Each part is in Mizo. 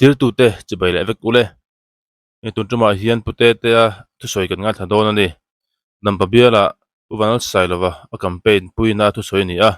Thiltute chibai leh vek ule. Hei tun tumah hian Pu Tetea thusawi kan ngaithla dawn a ni. Dampa bialah Pu Vanlalsailova a campaign puina thusawi a ni a.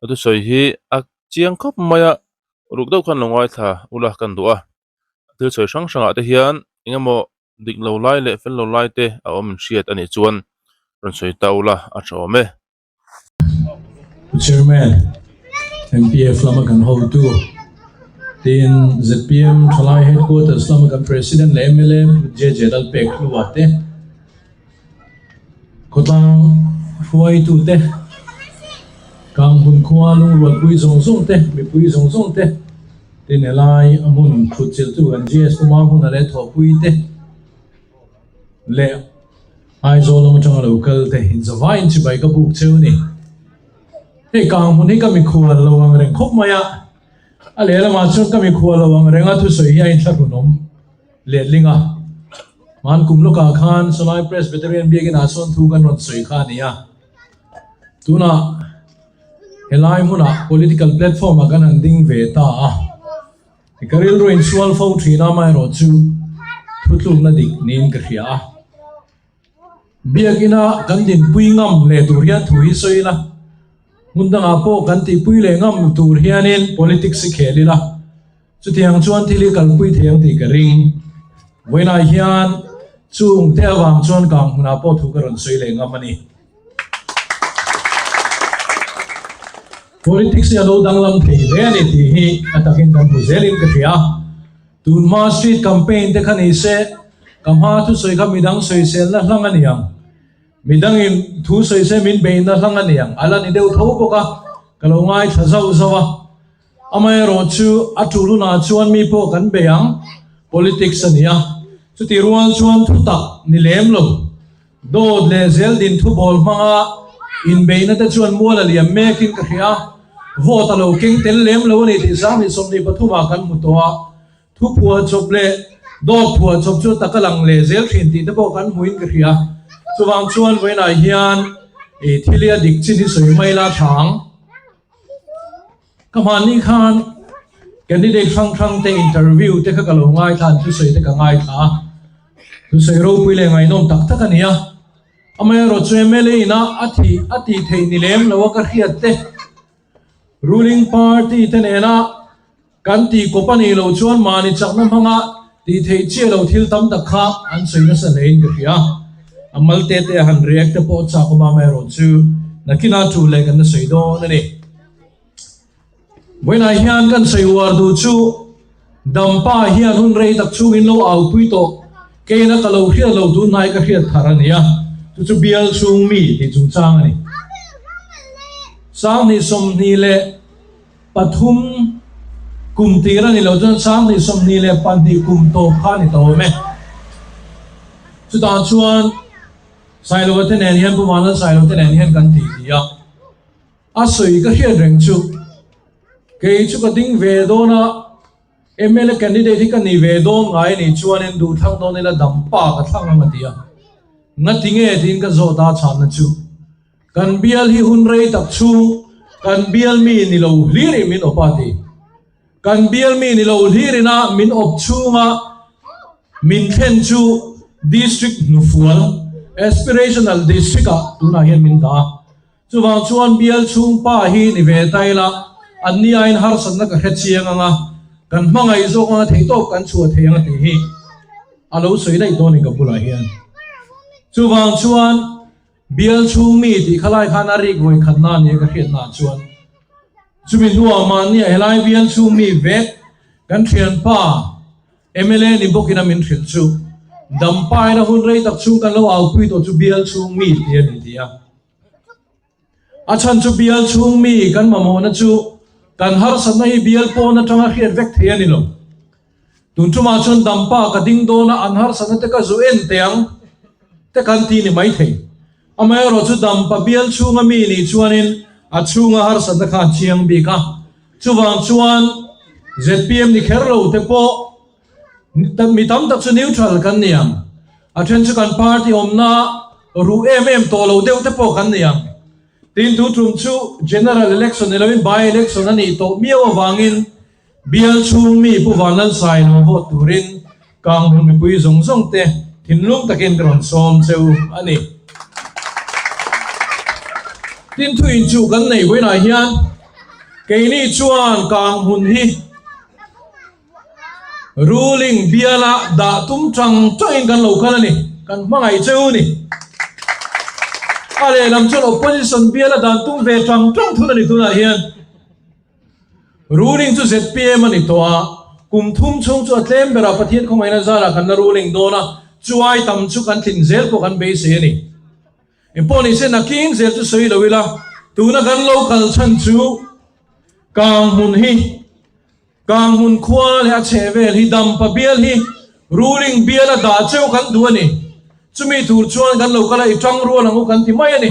A thusawi hi a chiang khawp mai a, ruk deuh khan lo ngaithla ula kan duh a. Thil sawi hrang hrangah te hian eng emaw dik lo lai leh fel lo lai te a awm in hriat a nih chuan rawn sawi ta ula a tha awm e. Chairman, MPF lama kan hotu, tin zpm thalai headquarters lama kan President leh mla JJ Lalpek Hlua te, khawtlang hruaitu te, Kanghmun khua lungrualpui zawng zawng te, mipui zawng zawng te, tin helai a hmun thutchilhtu kan GS Puma hmuna leh thawhpui te leh Aizawl lam atanga lo kal te inzavaiin chibai ka buk cheu a ni. Hei kang hmun hi ka mikhual lo ang reng khawp mai a, a lehlamah chuan ka mikhual lo ang renga thusawi hi a inthlahrunawm letling a. Hman kum lawkah khan Sawlai Presbyterian Biakinah sawn thu kan rawn sawi kha a ni a. Tunah helai hmunah political platform ah kan han ding ve ta a. Ka rilru insual fo thin a, amaherawhchu thutlukna dik niin ka hria a. Biakina kan dinpui ngam leh tur hian thu hi sawi ila, hmun dangah pawh kan tihpui leh ngam tur hianin politics hi khel ila, chutiang chuan thil hi kalpui thei ang tih ka ring. Vawiinah hian chung te avang chuan kang hmunah pawh thu ka rawn sawi leh ngam a ni. Politics hi a lo danglam thei hle a ni tih hi a takin kan hmu zelin ka hria. Tunhma street campaign te kha ni se, ka hma thusawi kha midang sawiselna hlang a ni ang. Midangin thu sawi se min beihna hlang a ni ang. A la ni deuh tho bawk a, ka lo ngaithla zauh zauh a. Amaherawhchu a tul hunah chuan mi pawh kan bei ang, politics a ni a. Chutih rual chuan thutak ni lem lo. Dawt leh zel din thubawl hmanga inbeihna te chuan mual a liam mekin ka hria. Vote a lo keng tel lem lo a ni tih 2023 ah kan hmu tawh a. Thu phuah chawp leh dawt phuah chawp chu taka lang leh zel thin tih te pawh kan hmuin ka hria. Chuvang chuan vawiinah hian thil hi a dik chin hi sawi mai la tha ang. Ka hmanni khan candidate hrang hrang te interview te kha ka lo ngaithla an thusawi te ka ngaithla a, thusawi ropui leh ngaihnawm tak tak a ni a, amaherawh chu mla in a a thih a tih theih ni lem lo a ka hriat te ruling party te nena kan tih kawp a nih loh chuan mahni chakna hmanga tih theih chiah lo thil tam tak kha an sawi nasa hlein ka hria. A mal te te a han react te pawh chak awm a, amaherawhchu nakinah thu leh kan la sawi dawn a ni. Vawiinah hian kan sawi uar duh chu Dampa hian hun rei tak chungin lo aupui tawh keina ka lo hriat lo tunhnai ka hriat thar a ni a, chu chu bial chhung mi tih chungchang a ni. 2023 kum tir a ni lo chuan 2022 kum tawp kha a ni ta awm e. Chutah chuan Sailova te nen hian Pu Vanlal Sailo te nen hian kan tih ti a. A sawi ka hriat reng chu kei chu ka ding ve dawn a, mla candidate hi ka ni ve dawn ngai a nih chuanin duh thlang dawn ila dampa ka thlang ang a ti a. Ngati nge tiin ka zawt a chhanna chu kan bial hi hun rei tak chhung kan bial mi ni lo hlir in min awp a ti. Kan bial mi ni lo hlir ina min awp chhunga min thlen chu district hnufual aspirational district ah tunah hian min dah a. Chuvang chuan bial chhung pa hi ni ve ta ila, an ni aiin harsatna ka hre chiang ang a, kan hmangaih zawk anga theihtawp kan chhuah thei ang a tih hi a lo sawi daih dawn a ni ka bulah hian. Chuvang chuan bial chhung mi tih kha lai khan a rik vawi khatna a ni a ka hriatnaah chuan chumi hnuah mahnia helai bial chhung mi vek kan thianpa Mla ni bawkin a min hrilh chu Dampaina hun rei tak chhung kan lo aupui tawh chu bial chhung mi tih a ni ti a. A chhan chu bial chhung mi kan mamawhna chu kan harsatna hi bial pawn atanga hriat vek thei a ni lo. Tun tumah chuan dampa ka ding dawn a, an harsatna te ka zu en teh ang te kan ti ni mai thei. Amaherawhchu dampa bial chhunga mi nih chuanin a chhunga harsatna kha a chiang bik a. Chuvang chuan zpm ni kher lo te pawh Mi tam tak chu neutral kan ni ang. A then chu kan party awmna ruh em em tawh lo deuh te pawh kan ni ang. Tin, tu tum chu general election ni loin by election a nih tawh miau avangin Bial chhung mi Pu Vanlalsailo vote turin Kanghmun mipui zawng zawng te thinlung takin ka rawn sawm che u a ni. Tin thu inchuh kan neih vawiinah hian keini chuan Kanghmun hi Ruling biala dah tum tang tangin kan lo kal a ni, kan hmangaih che u ni. A lehlam chuan opposition biala dan tum ve tang tang thun a ni tunah hian. Ruling chu zpm a ni tawh a, kum thum chhung chu a tlem berah Pathian khawngaihna zarah kan la ruling dawn a, chuai tam chu kan tlin zel pawh kan beisei a ni. Engpawh ni se nakin zel chu sawi lo ila, tuna kan lo kal chhan chu kang hmun hi Kanghmun khua leh a chheh vel hi Dampa bial hi ruling bial a dah cheu kan duh a ni. Chumi tur chuan kan lo kal a, i tang rual ang u kan ti mai a ni.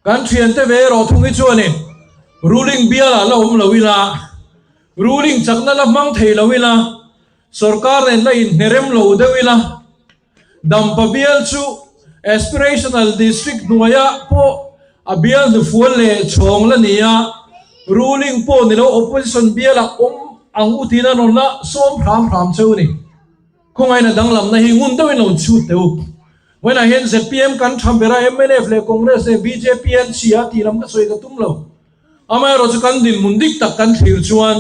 Kan thiante ve erawh thung hi chuanin ruling bial ah la awm lo ila, ruling chakna la hmang thei lo ila, sorkar nen la inhnerem lo deuh ila, Dampa bial chu Aspirational District hnuaiah pawh a bial hnufual leh chhawng la ni a, ruling pawh ni lo opposition bialah awm ang u tiin an rawn la sawm hram hram cheu a ni. Khawngaihna danglamna hi ngun deuhin lo chhut teh u. Vawiinah hian zpm kan tha ber a, mnf leh Congress leh bjp an chhia tih lam ka sawi ka tum lo. Amaherawhchu chu kan dinhmun dik tak kan thlir chuan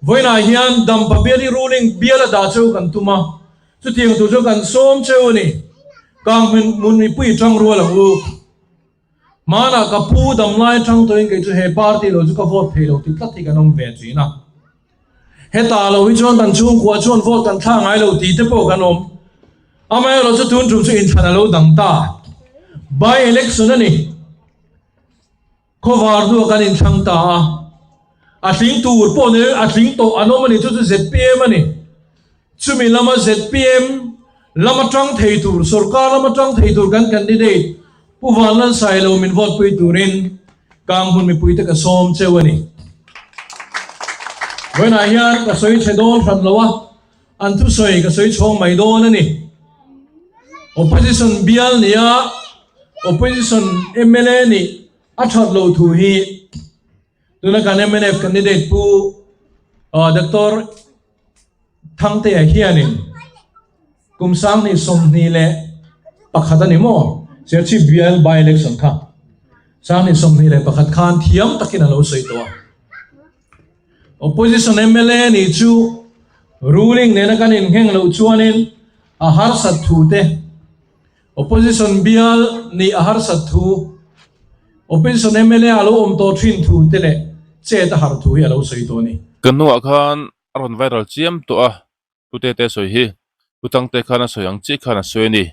vawiinah hian Dampa bial hi ruling biala dah cheu kan tum a, Chutiang tur chu kan sawm cheu a ni. Kang hmun mipui tang rual ang u. Hmanah ka pu damlai atang tawhin kei chu he party lo chu ka vote thei lo tih tlat hi kan awm ve thin a. Heta lo hi chuan kan chhungkua chuan vote kan thla ngai lo tih te pawh kan awm. Amaherawhchu chu tun tum chu inthlan a lo dang ta. By election a ni. Khawvar hnuah kan inthlang ta a, a tling tur pawh ni a tling tawh an awm a ni, chu chu zpm a ni. Chumi lama zpm lama tang thei tur, sorkar lama tang thei tur kan candidate Pu Vanlalsailo min vote pui turin Kanghmun mipuite ka sawm cheu a ni. Vawiinah hian ka sawi chhe dawn hran lo a, an thusawi ka sawi chhawng mai dawn a ni. Opposition bial nia Opposition mla nih a that loh thu hi tuna kan mnf candidate Pu Doctor Thangtea hianin kum sanghnih 21 a ni maw Serchhip bial by election kha sanghnih 21 khan thiam takin a lo sawi tawh a. Opposition mla nih chu ruling nena kan inngheng loh chuanin a harsat thu te, Opposition bial nih a harsat thu, Opposition mla a lo awm tawh thin thu te leh chet a har thu hi a lo sawi tawh a ni. Kan hnungah khan a rawn viral chiam tawh a, Pu Tete sawi hi Pu Tangte khan a sawi ang chiah khan a sawi a ni.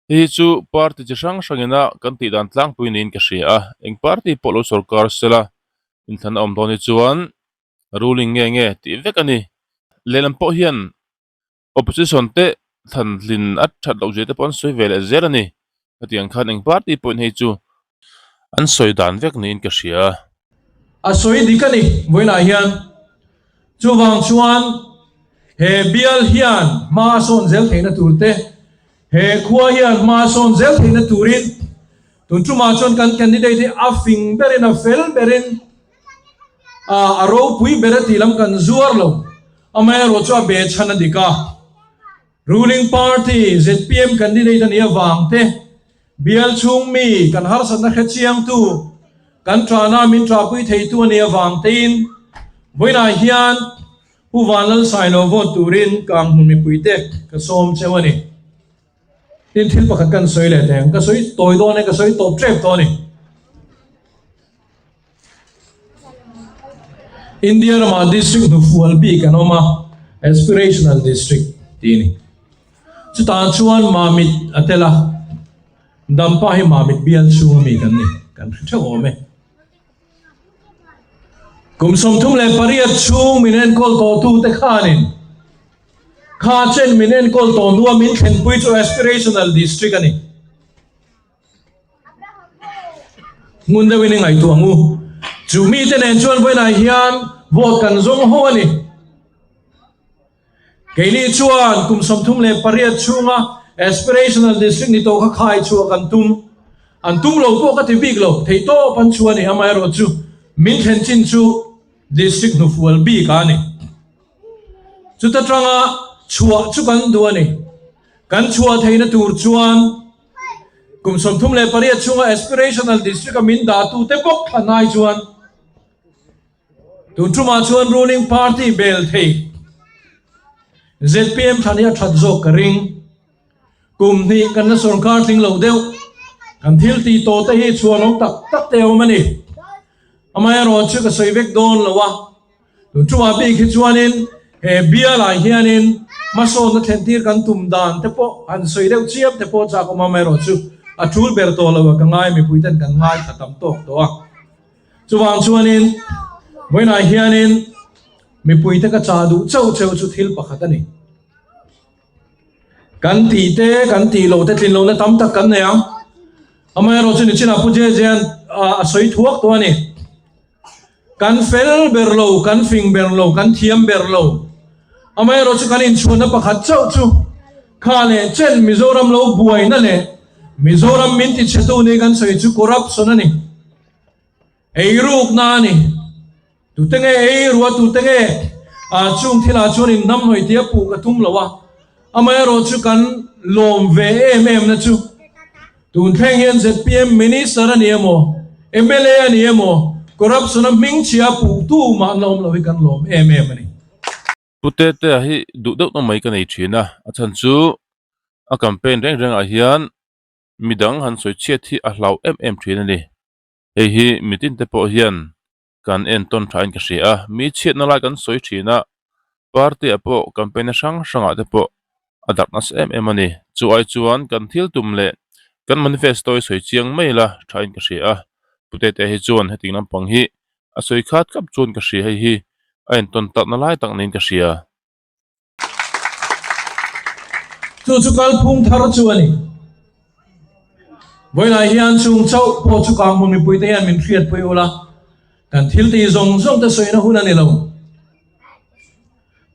Hei hi chu party chi hrang hrangina kan tih dan tlangpui niin ka hria a, eng party pawh lo sorkar sela inthlan a awm dawn hi chuan ruling nge nge tih vek a ni. Lehlam pawh hian opposition te thlan hlin a that loh zia te pawh an sawi ve leh zel a ni. Hetiang khan eng party pawhin hei chu an sawi dan vek niin ka hria. A sawi dik a ni vawiinah hian. Chuvang chuan he bial hian hma a sawn zel theihna tur te, he khua hian hma a sawn zel theihna turin tun tumah chuan kan candidate hi a fing berin a fel berin a ropui ber a tih lam kan zuar lo. Amaherawhchu chu a be chhan a dik a. Ruling party zpm candidate a nih avang te, bial chhung mi kan harsatna hre chiangtu, kan ṭahna min ṭahpui theitu a nih avang tein vawiinah hian Pu Vanlalsailo vote turin Kanghmun mipuite ka sawm cheu a ni. Tin, thil pakhat kan sawi leh teh ang, ka sawi tawi dawn e, ka sawi tawp ṭep tawh a ni. India ramah district hnufual bik an awm a, aspirational district tih a ni. Chutah chuan Mamit a tel a, Dampa hi Mamit bial chhunga mi kan ni, kan hre theuh awm e. Kum 38 chhung min enkawl tawhtute khanin kha chen min enkawl tawh hnua min thlenpui chu aspirational district a ni. Ngun deuhin i ngaihtuah ang u. Chu mite nen chuan vawiinah hian vote kan zawng ho a ni. Keini chuan kum 38 chhunga aspirational district ni tawh kha khai chhuah kan tum. An tum lo pawh ka ti bik lo, theihtawp an chhuah a ni. Amaherawhchu min thlen chin chu. District hnufual bik a ni. Chuta tanga chhuah chu kan duh a ni. Kan chhuah theihna tur chuan kum 38 chhunga Aspirational District a min dahtute bawk thlan ai chuan tun tumah chuan ruling party bel thei zpm thlan hi a that zawk ka ring. Kum hnih kan la sawrkar tling lo deuh. Kan thil tih tawh te hi chhuanawm tak tak te a awm a ni. Amaherawh chu ka sawi vek dawn lo a. Tun tumah bik hi chuanin he bialah hianin hmasawnna thlentir kan tum dan te pawh han sawi deuh chiam te pawh chak awm a, amaherawh chu a tul ber tawh lo a ka ngai mipui ten kan ngaithla tam tawk tawh a. Chuvang chuanin vawiinah hianin mipui te ka chah duh chauh cheu chu thil pakhat a ni. Kan tih te, kan tih loh te tlin lohna tam tak kan nei ang. Amaherawh chu nichinah Pu Jejean a sawi thuak tawh a ni. Kan fel ber lo, kan fing ber lo, kan thiam ber lo. Amaherawh chu kan inchhuanna pakhat chauh chu kha leh chen Mizoram lo buaina leh Mizoram min tichhetu ni kan sawi chu corruption a ni. Eirukna a ni. Tute nge ei rua, tute nge chung thilah chuan inhnamhnawih tia puh ka tum lo a. Amaherawh chu kan lawm ve em em na chu tun thleng hian zpm Minister a ni emaw, mla a ni emaw corruption a hming chhia puh tu mah an la awm lo hi kan lawm em em a ni. Pu Tetea hi duh deuh na mai ka nei thin a, a chhan chu a campaign reng reng ah hian midang han sawi chhiat hi a hlau em em thin a ni. Hei hi mitin te pawh hian kan entawn thain ka hria a, mi chhiatna lai kan sawi thin a, party ah pawh campaign na hrang hrangah te pawh a darh nasa em em a ni. Chu ai chuan kan thil tum leh kan manifesto hi sawi chiang mai ila thain ka hria a, Putete hi chuan heti lampang hi a sawi khat kap chuan ka hria hei hi a entawn takna lai tak niin ka hria. Chu chu kalphung thar chu a ni. Vawilah hian chung chauh pawh chu kang hmun mipuite hian min hriatpui ula, kan thil tih zawng zawng te sawina hun a ni lo.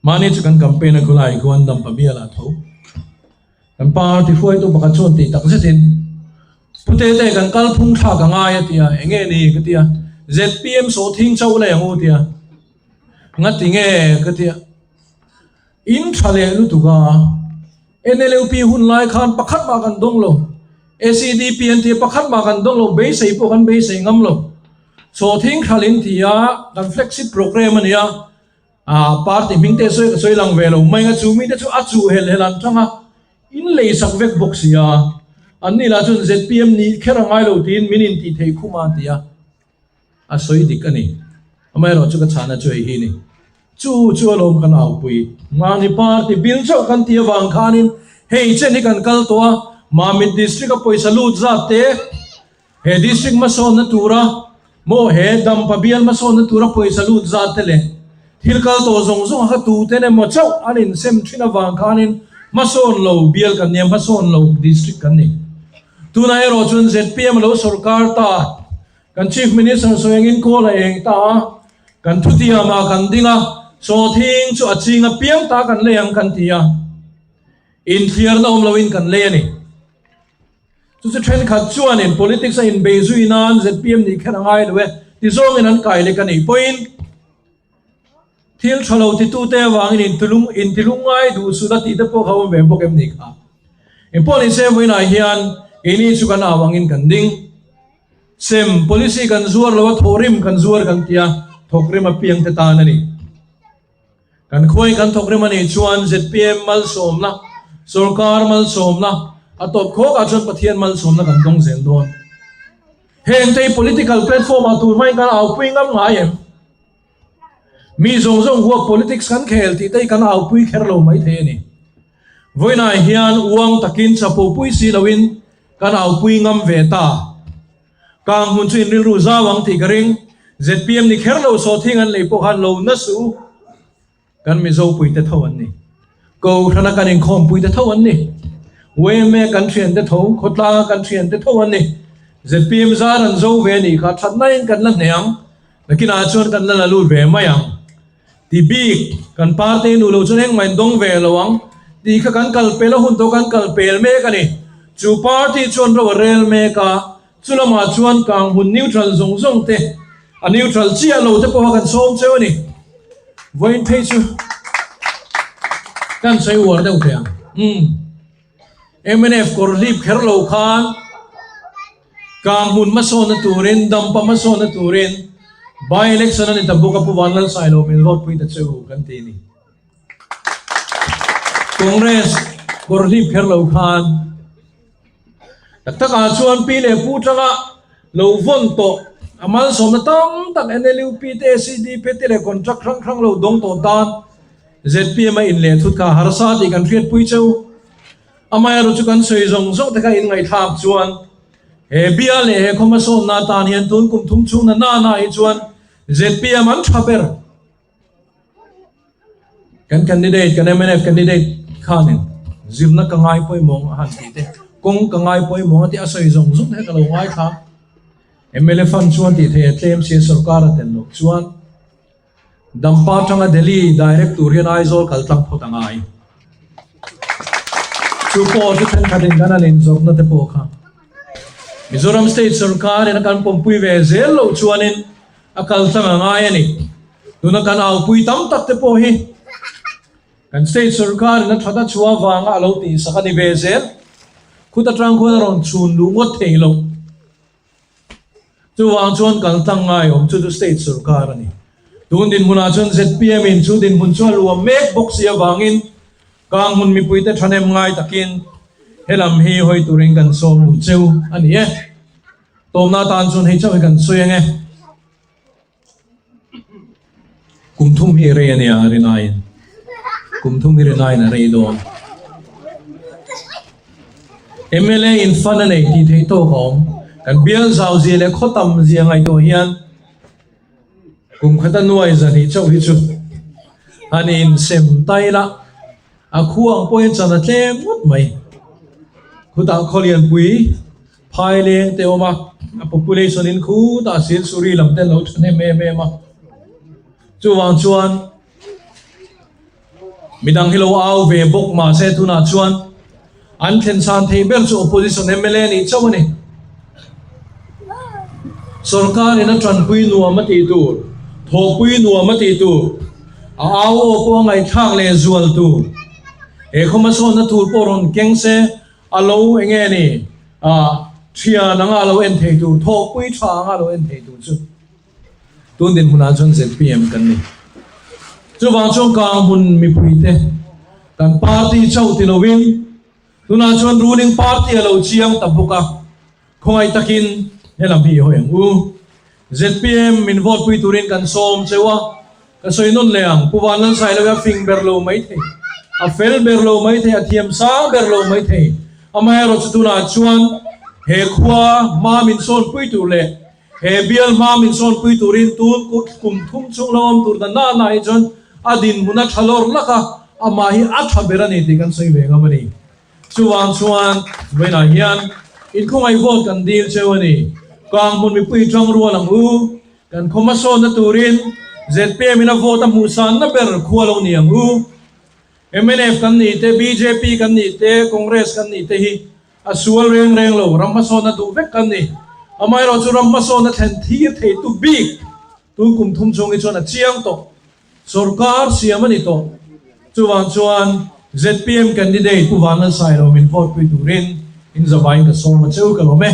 Mahni chu kan campaign a khulai khuan dampa bialah tho. Kan party hruaitu pakhat chuan tih tak zetin, Pu Tete kan kalphung thlak a ngai a ti a, enge ni ka ti a, zpm sawhthing chauh leh ang u ti a. Ngati nge ka ti a, in tha leh lutuk a, NLUP hun lai khan pakhat mah kan dawng lo, SEDP an ti a pakhat mah kan dawng lo, beisei pawh kan beisei ngam lo. Sawhthing thal in ti a, kan flagship program a ni a, ah party hming te sawi ka sawi lang ve lo mai ang a, chu mite chu a chuh hel hel an thang a, in lei sak vek bawk si a, an ni lah chuan zpm nih kher a ngai lo tiin min intih theih khum a ti a. A sawi dik a ni. Amaherawh chu ka chhahna chu hei hi ni. Chu chu alawm kan aupui. Mahni party bil chauh kan tih avang khanin hei chen hi kan kal tawh a, Mamit district a pawisa lut zat te, he district hmasawnna tura maw he Dampa bial hmasawnna tura pawisa lut zat te leh thil kal tawh zawng zawng a kha tuten emaw chauh an insem thin avang khanin hmasawn lo bial kan nia, hmasawn lo district kan ni. Tunah erawh chuan zpm a lo sawrkar ta. Kan Chief Minister sawi angin kawl a eng ta a, kan thutiam ah kan ding a, sawhthing chu a ching a piang ta kan lei ang kan ti a, inthliarna awm loin kan lei a ni. Chu chu thenkhat chuanin politics a inbei zui nan zpm nih kher a ngai lo e ti zawngin an kai lek a nih pawhin thil tha lo titute avangin intilung intilung ngai duh suh la tih te pawh kha awm ve bawk em ni kha. Engpawh ni se vawiinah hian keini chu kan au angin kan ding. Sem policy kan zuar lo a, thawhrim kan zuar kan ti a, thawkrim apiang te tan a ni. Kan khuain kan thawkrim a nih chuan zpm malsawmna, sorkar malsawmna, a tawp khawkah chuan Pathian malsawmna kan dawng zel dawn. Heng te hi political platform ah tur hmain kan aupui ngam ngai em? Mi zawng zawng huap politics kan khel tih te hi kan aupui kher lo mai thei a ni. Vawiinah hian uang takin chapopui si loin Kan aupui ngam ve ta. Kang hmun chu in rilru zau ang tih ka ring. Zpm ni kher lo sawhthing an lei pawh khan lo na suh u. Kan Mizo puite tho an ni. Kohhrana kan inkhawmpui te tho an ni. Yma kan thian te tho, khawtlanga kan thian te tho an ni. Zpm zar an zo ve nih kha thatna in kan la hneh ang. Nakinah chuan kan la la lut ve mai ang. Ti bik, kan party nu lo chuan engmah in dawng ve lo ang tih kha kan kal pel a hun tawh kan kal pel mek a ni. Chu party chuan ro a rel mek a, chu lamah chuan kang hun neutral zawng zawng te. A neutral chiah lo te pawha kan sawm cheu a ni. Vawiin phei chu kan sawi uar deuh thei ang. Umm. Mnf kawr hlip kher lo khan kang hmun hmasawnna turin, dampa hmasawnna turin by election a ni ta bawk a, Pu Vanlalsailo min vote pui ta cheu kan ti a ni. Congress kawr hlip kher lo khan tak takah chuan pi leh pu tanga lo vawn tawh a malsawmna tam tak NLUP te SEDP te leh contract hrang hrang lo dawng tawh tan zpm a inleh thut kha harsa tih kan hriatpui cheu. Amaherawhchu kan sawi zawng zawng te kha inngaihthlak chuan he bia leh he khaw hmasawnna atan hian tun kum thum chhung na nana hi chuan zpm an tha ber. Kan candidate, kan mnf candidate khanin zirna ka ngai pawimawh a han tih te, kawng ka ngai pawimawh a tih a sawi zawng zawng te kha ka lo ngaithla. Mla fund chuan tih theih a tlem si a, sorkar a tel loh chuan Dampa atanga Delhi direct tur hian Aizawl kal tlang phawt a ngai. Chu pawh chu thenkhatin kan han inzawrhna te pawh kha Mizoram state sorkarin a kan pawmpui ve zel loh chuanin A kal tlang a ngai a ni. Tuna kan aupui tam tak te pawh hi kan state sorkarin a that a chhuah avanga a lo tihsak a ni ve zel. Khut atang khuan a rawn chhun luh ngawt thei lo. Chuvang chuan kal tlang ngai awm chu chu state sorkar a ni. Tun dinhmunah chuan zpm in chu dinhmun chu a luam mek bawk si avangin kang hmun mipuite thahnem ngai takin helam hi hawi turin kan sawm luh cheu a ni e. Tawmna atan chuan hei chauh hi kan sawi ang e. Kum thum hi rei a nia rinaiin. Kum thum hi rinaiin a rei dawn. Mla in fund a nei tih theih tawk a awm. Kan bial zau zia leh khaw tam zia ngaihtuah hian kum khata nuai zahnih chauh hi chu han insem tai la. A khu ang pawhin chan a tlem ngawt mai. Khutah Khawlianpui phai leng te awm a, a population in khutah Silsuri lam te an lo thahnem em em a. Chuvang chuan midang hi lo au ve bawk mahse tunah chuan an thlen chhan thei ber chu opposition mla nih chauh a ni. Sorkar in a tanpui nuam a tih tur, thawhpui nuam a tih tur, a au aw pawh a ngaihthlak leh zual tur, he khawhmasawnna tur pawh rawn keng se a lo eng nge ni ah thian anga a lo en thei tur, thawhpui tha anga a lo en thei tur chu tun dinhmunah chuan zpm kan ni. Chuvang chuan Kanghmun mipuite kan party chauh ti lovin, Tunah chuan ruling party a lo chiang ta bawk a, khawngaih takin helam hi i hawi ang u. Zpm min vote pui turin kan sawm cheu a, ka sawi nawn leh ang, Pu Vanlalsailo hi a fing ber lo mai thei, a fel ber lo mai thei, a thiam sang ber lo mai thei. Amaherawhchu tunah chuan he khua hma min sawn pui tur leh he bial hma min sawn pui turin tun kum thum chhung lo awm tur na na na hi chuan a dinhmun a tha lawr lak a, amah hi a tha ber a ni tih kan sawi ve ngam a ni. Chuvang chuan vawiinah hian inkhawngaih vote kan dil cheu a ni. Kang hmun mipui tang rual ang u, kan khaw hmasawnna turin zpm in a vote a hmuhsanna ber khua lo ni ang u. Mnf kan nih te, bjp kan nih te, Congress kan nih te hi A sual reng reng lo, ram hmasawnna duh vek kan ni. Amaherawhchu ram hmasawnna thlen thir theitu bik tun kum thum chhung hi chuan a chiang tawh. Sorkar siam a ni tawh. Chuvang chuan zpm candidate Pu Vanlalsailo min vote pui turin in zavaiin ka sawm a cheu ka lawm e.